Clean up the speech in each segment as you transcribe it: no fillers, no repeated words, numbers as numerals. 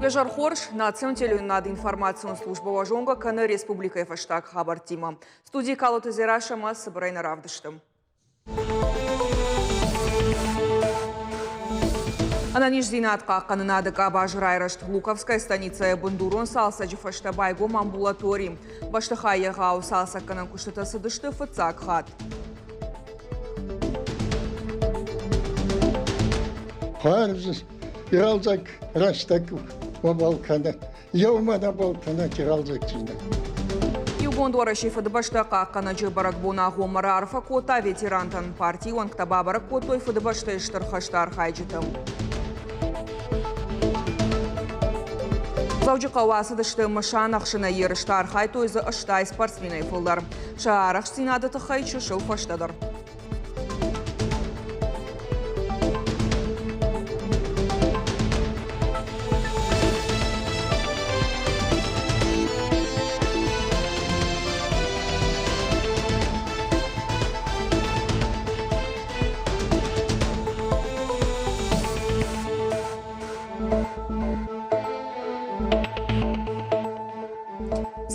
Изӕр хорз! Национ телеуынынады информацион службӕ уӕ зонгӕ кӕны республикӕйы фӕстаг хабӕрттимӕ. Студийы Калоты Дзерассӕ ӕмӕ цыбырӕй нӕ равдысты. Ӕнӕниздзинад хъахъхъӕнынады къабазы райрӕзт Луковская станицӕйы бындурон цалцӕджы фӕстӕ байгом амбулатори. Бӕстыхай егъау цалцӕггӕнӕн куыстытӕ цыдысты фыццаг хатт. Хуарз игъӕлдзӕг рӕстӕг уобӕл кӕнӕ, еумӕ нӕбал кӕнӕ игъӕлдзӕгдзийнадӕ. Иугонд Уӕрӕсе Фыдыбӕстӕ хъахъхъӕнӕджы бӕрӕгбон агъоммӕ раарфӕ кодта ветерантӕн. Партийы уӕнгтӕ бабӕрӕг кодтой Фыдыбӕстӕйы Стыр хӕсты архайджыты. Дзӕуджыхъӕуы ацыдысты мысан ӕхсынӕй ерыстӕ, архайдтой дзы 80 спортсменӕй фылдӕр. Сӕ арӕхстдзинады тыххӕй чысыл фӕстӕдӕр.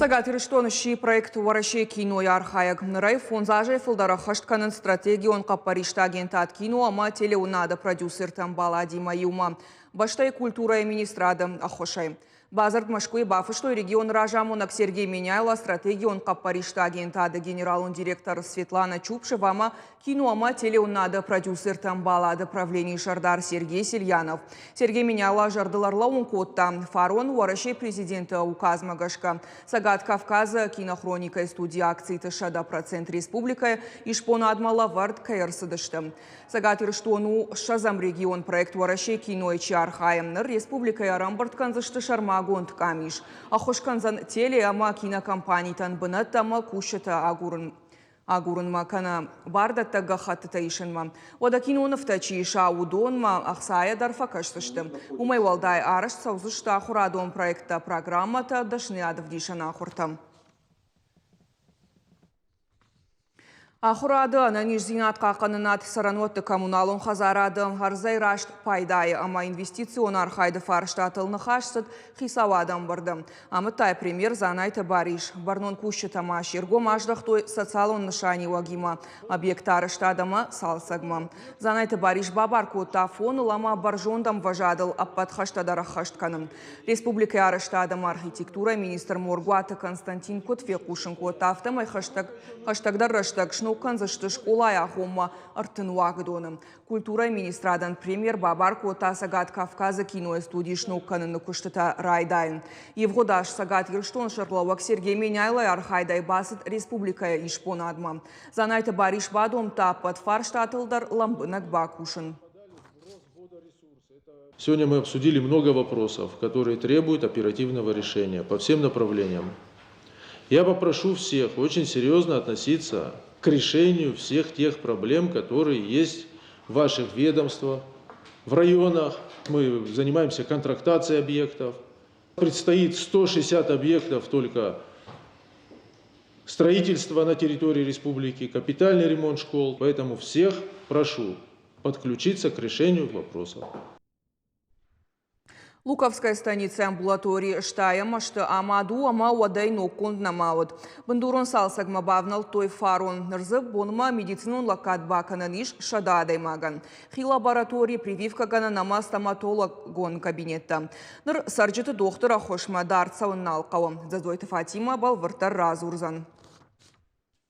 Цӕгат Ирыстоны сси проект Уӕрӕсейы кинойы архайӕг. Нырӕй фондз азӕй фылдӕр ӕххӕст кӕнынц стратегион хъӕппӕристы агентад кино ӕмӕ телеуынады продюсертӕм баладимӕ иумӕ бӕстӕйы культурӕйы министрады ӕххуысӕй. Бадзырд Мӕскуыйы бафыстой регионы разамонӕг Сергей Меняйло, стратегион хъӕппӕристы агентады генералон директор Светлана Чупшева ӕмӕ кино ӕмӕ телеуынады продюсерты ӕмбалады правленийы сӕрдар Сергей Сельянов. Сергей Меняйло зӕрдыл ӕрлӕууын кодта, фарон Уӕрӕсейы президенты указмӕ гӕсгӕ Цӕгат Кавказы кинохроникӕйы студийы акциты 100% республикӕйы исбонадмӕ лӕвӕрд кӕй ӕрцыдысты. Цӕгат Ирыстон у ссӕдзӕм регион проект Уӕрӕсейы кинойы чи архайы. Ныр республикӕйы ӕрӕмбырд кӕндзысты сӕрмагонд къамис. Ӕххуыс кӕндзӕн теле ӕмӕ кинокомпанитӕн бынӕттӕ ӕмӕ кусджытӕ агурын агурынмӕ кӕнӕ бардӕттӕг гӕххӕттытӕ исынмӕ. Уӕдӕ кинонывтӕ чи иса, уыдонмӕ ӕхцайӕ дӕр фӕкӕсдзысты. Уымӕй уӕлдай арӕзт цӕудзысты ахуырадон проекттӕ, программӕтӕ, дӕсныйадӕвдисӕн ахуыртӕ. Ахуырады, ӕнӕниздзинад хъахъхъӕнынад, цӕрӕнуӕтты коммуналон хӕдзарады, ӕрдзӕй раст пайдайы ӕмӕ инвестицион архайды фарстатыл ныхас цыд хицауады ӕмбырды. Амыдта йӕ премьер Дзанайты Барис. Бӕрнон кусджытӕ ма се ргом аздӕхтой социалон нысаниуӕгимӕ объекты арӕзтад ӕмӕ цалцӕгмӕ. Дзанайты Барис бабар кодта фоныл ӕмӕ бӕрзонд ӕмвӕзадыл ӕппӕт хӕстӕ дӕр ӕххӕст кӕнын. Республикӕйы арӕзтад ӕмӕ архитектурӕйы министр Моргуаты Константин куыд фехъусын кодта, афтӕмӕй хӕстӕг хӕстӕгдӕр рӕстӕг сног кӕндзысты скъолайы агъоммӕ 30 уагдоны. Культурӕйы министрадӕн премьер бабар кодта Цӕгат Кавказы кинойы студи сног кӕныны куыстытӕ райдайын. Ивгъуыд аз Цӕгат Ирыстоны сӕргълӕууӕг Сергей Меняйлойы архайдӕй бацыд республикӕйы исбонадмӕ. Дзанайты Барис бадомдта ӕппӕт фарстатыл дӕр лӕмбынӕг бакусын. Сегодня мы обсудили много вопросов, которые требуют оперативного решения по всем направлениям. Я попрошу всех очень серьезно относиться к решению всех тех проблем, которые есть в ваших ведомствах, в районах. Мы занимаемся контрактацией объектов. Предстоит 160 объектов только строительство на территории республики, капитальный ремонт школ. Поэтому всех прошу подключиться к решению вопросов. Луковская станицӕйы амбулаторийы стайӕм сты амад у ӕмӕ уӕдӕй ноггонд нӕма уыд. Бындурон цалцӕгмӕ бавнӕлдтой фарон. Ныр дзы бонмӕ медицинон лӕггад бакӕнӕн ис 100 адӕймагӕн. Хи лаборатори, прививкӕгӕнӕн ӕмӕ стоматологон кабинеттӕ. Ныр цӕрджыты дохтыр ӕххуысмӕ дард цӕуын нал хъӕуы. Дзӕдзойты Фатимӕ бӕлвырддӕр радзурдзӕн.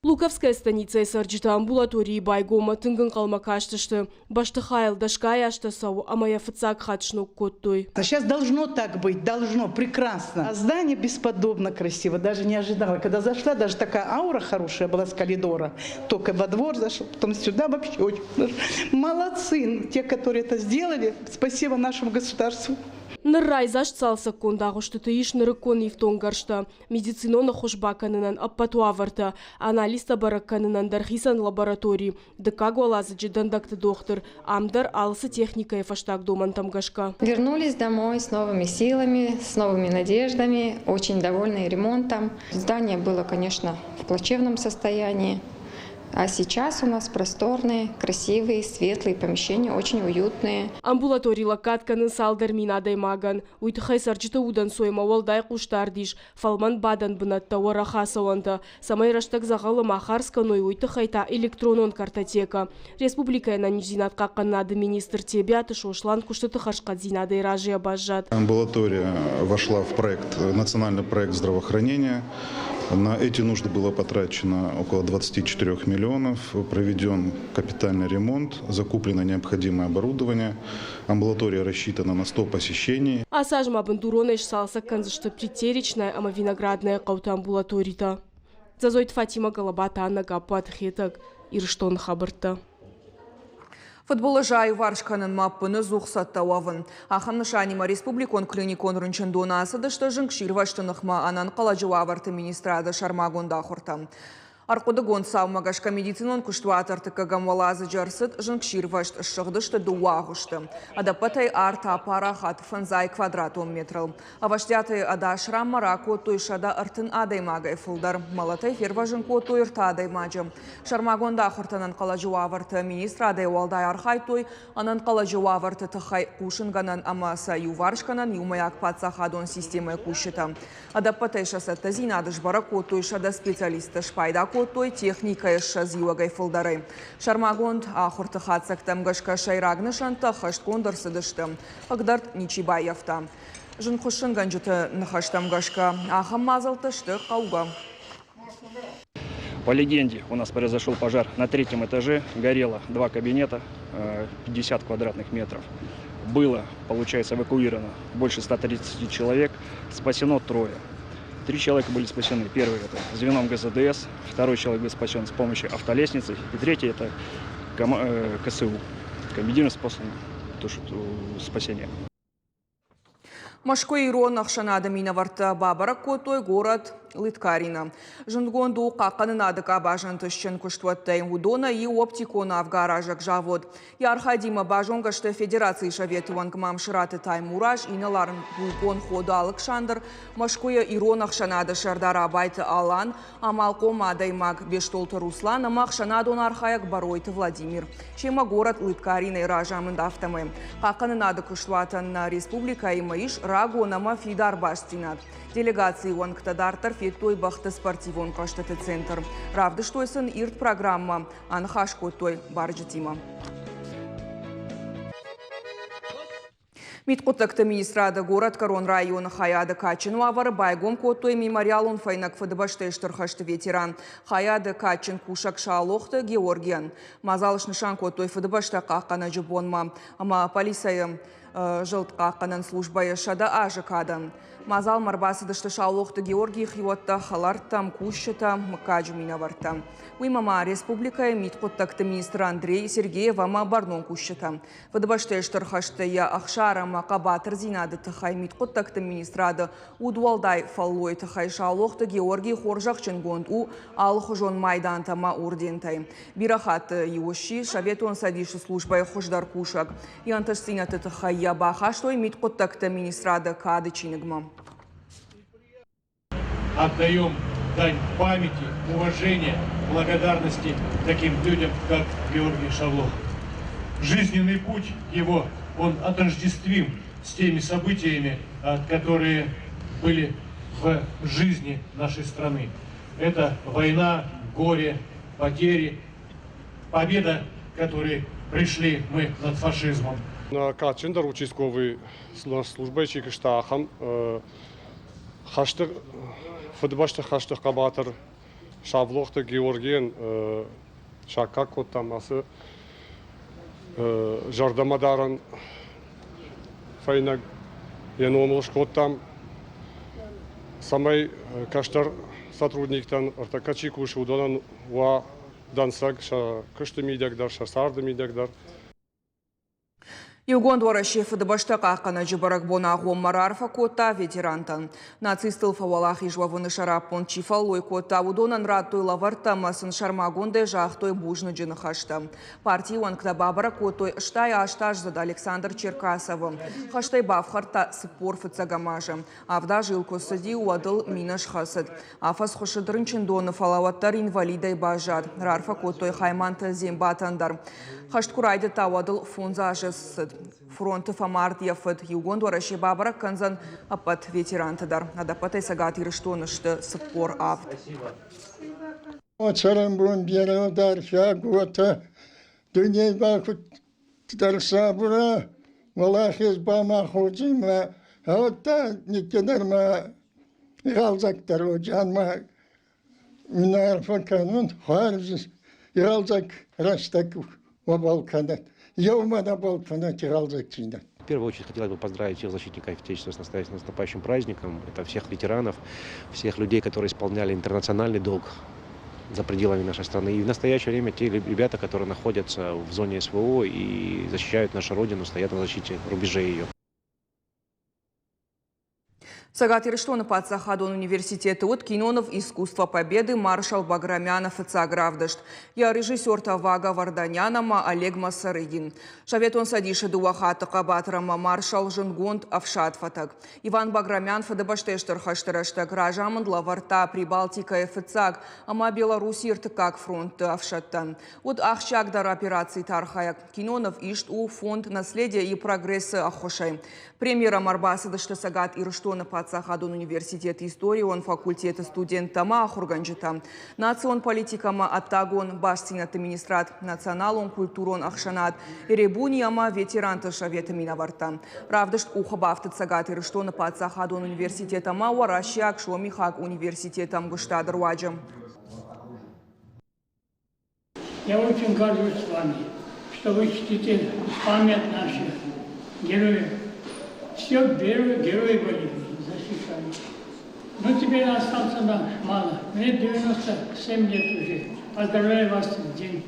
Луковская станицӕйы цӕрджытӕ амбулаторийы байгоммӕ тынг ӕнхъӕлмӕ кастысты. Бӕстыхайыл дӕсгай азтӕ цӕуы ӕмӕ йӕ фыццаг хатт сног кодтой. Сейчас должно так быть, должно, прекрасно. А здание бесподобно красиво, даже не ожидала. Когда зашла, даже такая аура хорошая была с коридора. Только во двор зашел, потом сюда вообще очень хорошо. Молодцы, те, которые это сделали. Спасибо нашему государству. Ныр райдзаст цалцӕггонд агъуыстыты ис нырыккон ифтонггӕрзтӕ, медицинон ӕххуыс бакӕнынӕн ӕппӕт уавӕртӕ, анализтӕ бӕрӕг кӕнынӕн дӕр хицӕн лаборатори, дыккаг уӕладзыджы дӕндӕгты дохтыр, ам дӕр алцы техникӕйы фӕстаг домӕнтӕм гӕсгӕ. Вернулись домой с новыми силами, с новыми надеждами, очень довольны ремонтом. Здание было, конечно, в плачевном состоянии. А сейчас у нас просторные, красивые, светлые помещения, очень уютные. Амбулатори лӕггад кӕны цалдӕр мин адӕймагӕн. Уый тыххӕй цӕрджыты удӕнцоймӕ уӕлдай хъусдард ис, фӕлмӕн бадӕн бынӕттӕ, уӕрӕх ацӕуӕнтӕ. Цӕмӕй рӕстӕг дзӕгъӕлы ма хардз кӕной, уый тыххӕй та электронон картотекӕ. Республикӕйы ӕнӕниздзинад хъахъхъӕнынады министр Тебиаты Сослан куыстыты хӕрзхъӕддзинадӕй разыйӕ баззад. Амбулатория вошла в проект, национальный проект здравоохранения. На эти нужды было потрачено около 24 миллионов. Проведен капитальный ремонт, закуплено необходимое оборудование. Амбулатория рассчитана на 100 посещений. Ацы аз ма бындуронӕй сцалцӕг кӕндзысты Предтеречная ӕмӕ Виноградная хъӕуты амбулаторитӕ. Дзӕзойты Фатимӕ, Галабаты Анна, Гаппуаты Хетӕг, Ирыстоны хабӕрттӕ. Фыдбылыз аиуварс кӕнынмӕ ӕппынӕдзух цӕттӕ уӕвын. Ахӕм нысанимӕ республикон клиникон рынчындоны ацыдысты зынгсирвӕзты ныхмӕ ӕнӕнхъӕлӕджы уавӕрты министрады сӕрмагонд ахуыртӕ. Ӕрхъуыдыгонд цаумӕ гӕсгӕ медицинон куыстуат ӕртыккӕгӕм уӕладзыджы ӕрцыд зынгсирвӕзт, ссыгъдысты дыууӕ агъуысты. Ӕдӕппӕтӕй арт апарахат фӕндзай квадратон метрыл. Ӕвӕстиатӕй ӕдас ранмӕ ракодтой 130 адӕймагӕй фылдӕр. Мӕлӕтӕй фервӕзын кодтой ӕртӕ адӕймаджы. Сӕрмагонд ахуырты ӕнӕнхъӕлӕджы уавӕрты министрадӕй уӕлдай архайдтой ӕнӕнхъӕлӕджы уавӕрты тыххӕй хъусынгӕнӕн ӕмӕ сӕ иуварсгӕнӕн иумӕйаг паддзахадон системӕйы кусджытӕ. Ӕдӕппӕтӕй сӕ цӕттӕдзинад сбӕрӕг кодтой 100 специалисты, спайда кодтой техникӕйы 20 иуӕгӕй фылдӕрӕй. Сӕрмагонд ахуырты хатдзӕгтӕм гӕсгӕ сӕйраг нысӕнттӕ ӕххӕстгонд ӕрцыдысты. Хъыгдард ничи баййӕфта. Зынгхуыссынгӕнджыты ныхӕстӕм гӕсгӕ, ахӕм мадзӕлттӕ сты хъӕугӕ. По легенде, у нас произошел пожар на третьем этаже, горело два кабинета, 50 квадратных метров. Было, получается, эвакуировано больше 130 человек, спасено трое. Три человека были спасены. Первый – это звеном ГЗДС, второй человек был спасен с помощью автолестницы, и третий – это КСУ, комбинированным способом спасения. Мӕскуыйы ирон ӕхсӕнады минӕвӕрттӕ бабӕрӕг кодтой горӕт Лыткарина. Зындгонд у хъахъхъӕнынады къабазы ӕнтыстджын куыстуӕттӕй. Уыдонӕй иу оптикон авгаразӕг завод. Йӕ архайдимӕ базонгӕ сты Федерацийы Советы уӕнг Мамсыраты Таймураз, инӕлар булкъон Ходы Алыксандр, Мӕскуыйы ирон ӕхсӕнады сӕрдар Абайты Алан, амалхъом адӕймаг Бестолты Руслан ӕмӕ ӕхсӕнадон архайӕг Бӕройты Владимир. Семӕ горӕт Лыткаринайы разамынд афтӕмӕй. Хъахъхъӕнынады куыстуатӕн нӕ республикӕимӕ ис рагон ӕмӕ фидар бастдзинад. Делегацийы уӕнгтӕ дарддӕр федтой бӕхты спортивон хъӕзтыты центр. Равдыстой сын ирд программӕ, аныхас кодтой барджытимӕ. Мидхъуыддӕгты министрады горӕтгӕрон районы хайады кадджын уавӕры байгом кодтой мемориалон фӕйнӕг Фыдыбӕстӕйы Стыр хӕсты ветеран, хайады кадджын кусӕг Саулохты Георгийӕн. Мадзал снысан кодтой Фыдыбӕстӕ хъахъхъӕнӕджы бонмӕ ӕмӕ полицӕйы зылд хъахъхъӕнӕн службӕйы 100 азы кадӕн. Мадзалмӕ ӕрбацыдысты Саулохты Георгийы хиуӕттӕ, хӕлӕрттӕ, мкусджытӕ, мыггаджы минӕвӕрттӕ. Уыимӕ ма республикӕйы мидхъуыддӕгты министр Андрей Сергеев ӕмӕ бӕрнон кусджытӕ. Фыдыбӕстӕйы Стыр хӕсты йӕ ӕхсар ӕмӕ хъӕбатырдзинады тыххӕй мидхъуыддӕгты министрады удуӕлдай фӕллойы тыххӕй Саулохты Георгий хорзӕхджынгонд у алыхуызон майдантӕ ӕмӕ ордентӕй. Бирӕ хатты иу сси Советон Цӕдисы службӕйы хуыздӕр кусӕг. Йӕ ӕнтыстдзинӕдты тыххӕй йӕ бахастой мидхъуыддӕгты министрады кады чиныгмӕ. Отдаем дань памяти, уважения, благодарности таким людям, как Георгий Шавлов. Жизненный путь его, он отождествим с теми событиями, которые были в жизни нашей страны. Это война, горе, потери, победа, которой пришли мы над фашизмом. Нӕ кадджындӕр участковый службӕйы чи куыста, ахӕм хӕсты Фыдыбӕсты хӕсты хъӕбатыр Савлохты Георгийӕн саккаг кодтам ацы зӕрдӕмӕдарӕн фӕйнӕг йӕ номыл скодтам, цӕмӕй кӕстӕр сотрудниктӕн, ӕртӕккӕ чи кусы, уыдонӕн уа дӕнцӕг сӕ куысты мидӕг дӕр, сӕ царды мидӕг дӕр. Иугонд Уӕрӕсе Фыдыбӕстӕ хъахъхъӕнӕджы бӕрӕгбон агъоммӕ раарфӕ кодта ветерантӕн. Нацисттыл фӕуӕлахиз уӕвыны сӕраппонд чи фӕллой кодта, уыдонӕн радтой лӕвӕрттӕ ӕмӕ сын сӕрмагондӕй загътой бузныджы ныхӕстӕ. Партийы уӕнгтӕ бабӕрӕг кодтой 68-аздзыд Александр Черкасовы. Хӕстӕй бафхӕрдта 45 азы. Авд азы йыл куы цыди, уӕд ыл минӕ схӕцыд. Афӕдз хуыссыд рынчындоны, фӕлӕ уӕддӕр инвалидӕй баззад. Раарфӕ кодтой Хайманты Зембатӕн дӕр. Хӕст куы райдыдта, уӕд ыл 5 азы цыд. Фронты фӕмард йӕ фыд. Иугонд Уӕрӕсе бабӕрӕг кӕндзӕн ӕппӕт ветеранты дӕр. Ӕдӕппӕтӕй Цӕгат Ирыстоны сты 47. Цӕрӕнбон берӕ дӕр фӕгуотӕ, дуйней ба куддӕр сабура, уӕлахез ба ма ходзи ма гьӕута никкидӕр ма игъӕлдзӕгдӕр уодзиан ма мин арфӕ кӕнун хуарз игъӕлдзӕг рӕстӕг уобӕл кӕнӕд, еумӕ нӕбал кӕнӕд игъӕлдзӕгдзийнадӕ. В первую очередь хотелось бы поздравить всех защитников Отечества с наступающим праздником. Это всех ветеранов, всех людей, которые исполняли интернациональный долг за пределами нашей страны. И в настоящее время те ребята, которые находятся в зоне СВО и защищают нашу Родину, стоят на защите рубежей ее. Цӕгат Ирыстоны паддзахадон университеты уыд киноныв «Искусство победы» маршал Баграмяны фыццаг равдыст. Йӕ режиссертӕ Вага Варданян ӕмӕ Олег Масарыгин. Советон Цӕдисы дыууӕ хатты хъӕбатыр ӕмӕ маршал зындгонд ӕфсадфӕтӕг. Иван Баграмян Фыдыбӕстӕйы Стыр хӕсты рӕстӕг разамынд лӕвӕрдта Прибалтикӕйы фыццаг ӕмӕ Белоруссийы ӕртыккаг фронтты ӕфсӕдтӕн. Уыд ахсджиагдӕр операциты архайӕг. Киноныв ист у фонд «Наследие и прогресс»-ы ӕххуысӕй. Премьерӕмӕ ӕрбацыдысты Цӕгат Ирыстоны паддзахадон университеты историон факультеты студенттӕ ӕмӕ ахуыргӕнджытӕ, национ политикӕ ӕмӕ ӕддагон бастдзинӕдты министрад, националон культурон ӕхсӕнад Эребуни ӕмӕ ветеранты советы минӕвӕрттӕ. Равдыст къухы бафтыд Цӕгат Ирыстоны паддзахадон университет ӕмӕ Уӕрӕсейаг Сомихаг университеты ӕмгуыстады руаджы. Я очень горжусь вами, что вы чтите память наших героев. Все герои, герои были, защищали. Ну, теперь остался нам мало. Мне 97 лет уже. Поздравляю вас с день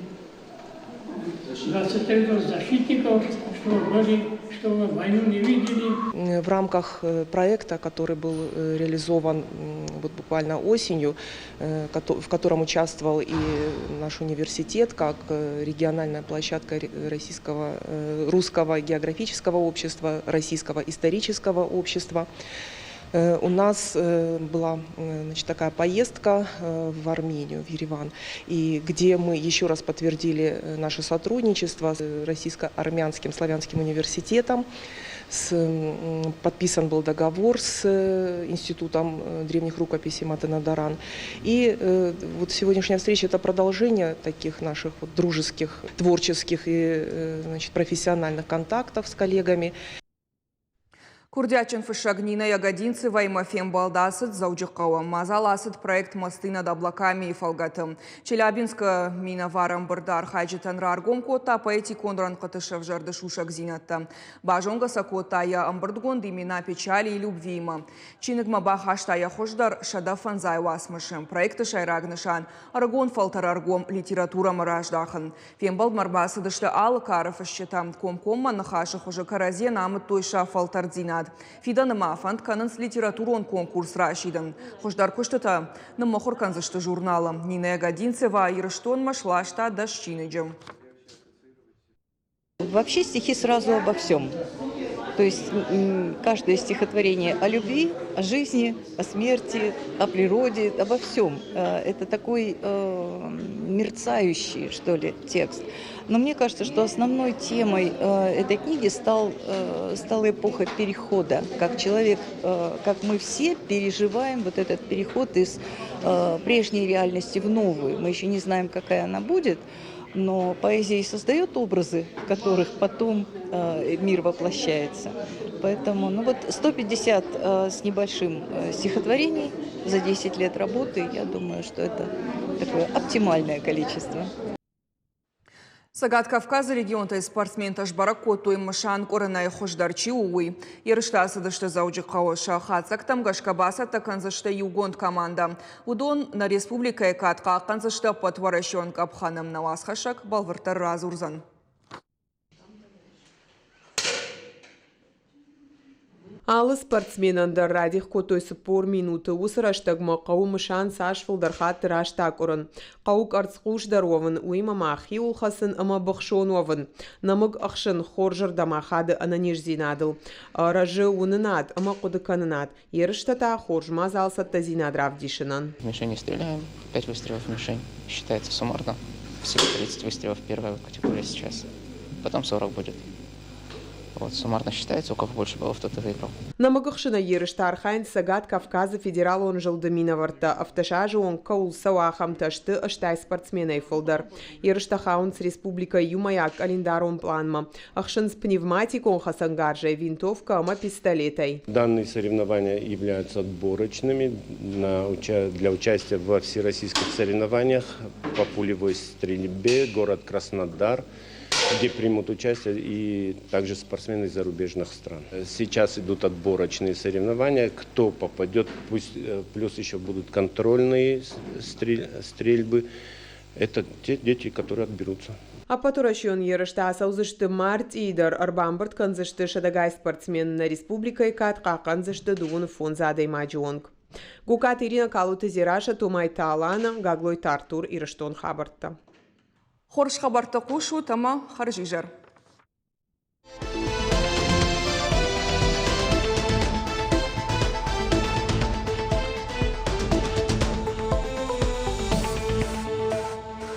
23 защитников, что вы были, что вы войну не видели. В рамках проекта, который был реализован вот буквально осенью, в котором участвовал и наш университет как региональная площадка российского, русского географического общества, российского исторического общества, у нас была, значит, такая поездка в Армению, в Ереван, и где мы еще раз подтвердили наше сотрудничество с Российско-армянским славянским университетом. Подписан был договор с Институтом древних рукописей Матенадаран. И вот сегодняшняя встреча – это продолжение таких наших вот дружеских, творческих и, значит, профессиональных контактов с коллегами. Курдиатджын фыссӕг Нина Ягодинцеваимӕ фембӕлд ацыд Дзӕуджыхъӕуы. Мадзал ацыд проект «Мосты над облаками» фӕлгӕты. Челябинскы минӕвар ӕмбырды архайджытӕн раргом кодта поэтикон рӕнхъыты сӕвзӕрды сусӕгдзинӕдтӕ. Базонгӕ сӕ кодта йӕ ӕмбырдгонд «Имена печали и любви»-имӕ. Чиныгмӕ бахаста йӕ хуыздӕр 105 уацмысы. Проекты сӕйраг нысан – ӕрыгон фӕлтӕры ӕргом литературӕмӕ раздахын. Фембӕлдмӕ ӕрбацыдысты алы кары фысджытӕ. Комкоммӕ ныхасы хуызы кӕрӕдзийӕн амыдтой сӕ фӕлтӕрддзинад. Фидӕны ма фӕнд кӕнынц литературон конкурс расидын. Хуыздӕр куыстытӕ ныммыхуыр кӕндзысты журналы. Нина Ягодинцева Ирыстонмӕ сласта 10 чиныджы. Вообще стихи сразу обо всем. То есть каждое стихотворение о любви, о жизни, о смерти, о природе, обо всем. Это такой мерцающий, что ли, текст. Но мне кажется, что основной темой этой книги стала эпоха перехода. Как человек, как мы все переживаем вот этот переход из прежней реальности в новую. Мы еще не знаем, какая она будет, но поэзия и создает образы, в которых потом мир воплощается. Поэтому, ну вот 150 с небольшим стихотворений за 10 лет работы, я думаю, что это такое оптимальное количество. Цӕгат Кавказы регионтӕй спортсментӕ сбӕрӕг кодтой мысан къуырынӕй хуыздӕр чи у, уый. Ерыстӕ ацыдысты Дзӕуджыхъӕуы. Сӕ хатдзӕгтӕм гӕсгӕ бацӕттӕ кӕндзысты иугонд командӕ. Уыдон нӕ республикӕйы кад хъахъхъӕндзысты ӕппӕтуӕрӕсеон къӕпхӕны. Нӕ уацхӕссӕг бӕлвырддӕр радзурдзӕн. Алы спортсменӕн дӕр радих кодтой 40 минуты. Уыцы рӕстӕгмӕ хъӕуы мысан цас фылдӕр хатты раст акъуырын. Хъӕуы къӕрцхъусдӕр уӕвын, уыимӕ ма хиуыл хӕцын ӕмӕ быхсон уӕвын. Нӕмыг ӕхсын хорзырдӕм ахады ӕнӕниздзинадыл. Рӕзы уынынад ӕмӕ хъуыдыкӕнынад. Ерыстӕ та хорз мадзал цӕттӕдзинад равдисынӕн. В мишени стреляем, 5 выстрелов в мишень считается суммарно. Всего 30 выстрелов первая категория сейчас. Потом 40 будет. Вот, суммарно считается, у кого больше баллов, тот и выиграл. Нӕмыгӕхсынӕй ерысты архайынц Цӕгат Кавказы федералон зылды минӕвӕрттӕ. 17 азы онг кӕуыл цӕуы, ахӕмтӕ сты 80 спортсменӕй фылдӕр. Ерыстӕ хауынц республикӕйы иумӕйаг къӕлиндарон пъланмӕ. Ӕхсынц пневматикон хӕцӕнгарзӕй, винтовкӕ ӕмӕ пистолетӕй. Данные соревнования являются отборочными для участия во всероссийских соревнованиях по пулевой стрельбе город Краснодар, где примут участие и также спортсмены из зарубежных стран. Сейчас идут отборочные соревнования. Кто попадет, пусть, плюс еще будут контрольные стрельбы. Это те дети, которые отберутся. Ӕппӕтуӕрӕсеон ерыстӕ ацӕудзысты мартъийы дӕр, ӕрбамбырд кӕндзысты сӕдӕгай спортсмены нӕ республикӕйы кад хъахъхъӕндзысты 25 адӕймаджы онг. Гукаты Ирина, Калуты Дзерассӕ, Томайты Алана, Гаглойты Артур, Ирыстон хабӕрттӕ. Хорз хабӕрттӕ хъусут ӕмӕ хӕрзизӕр.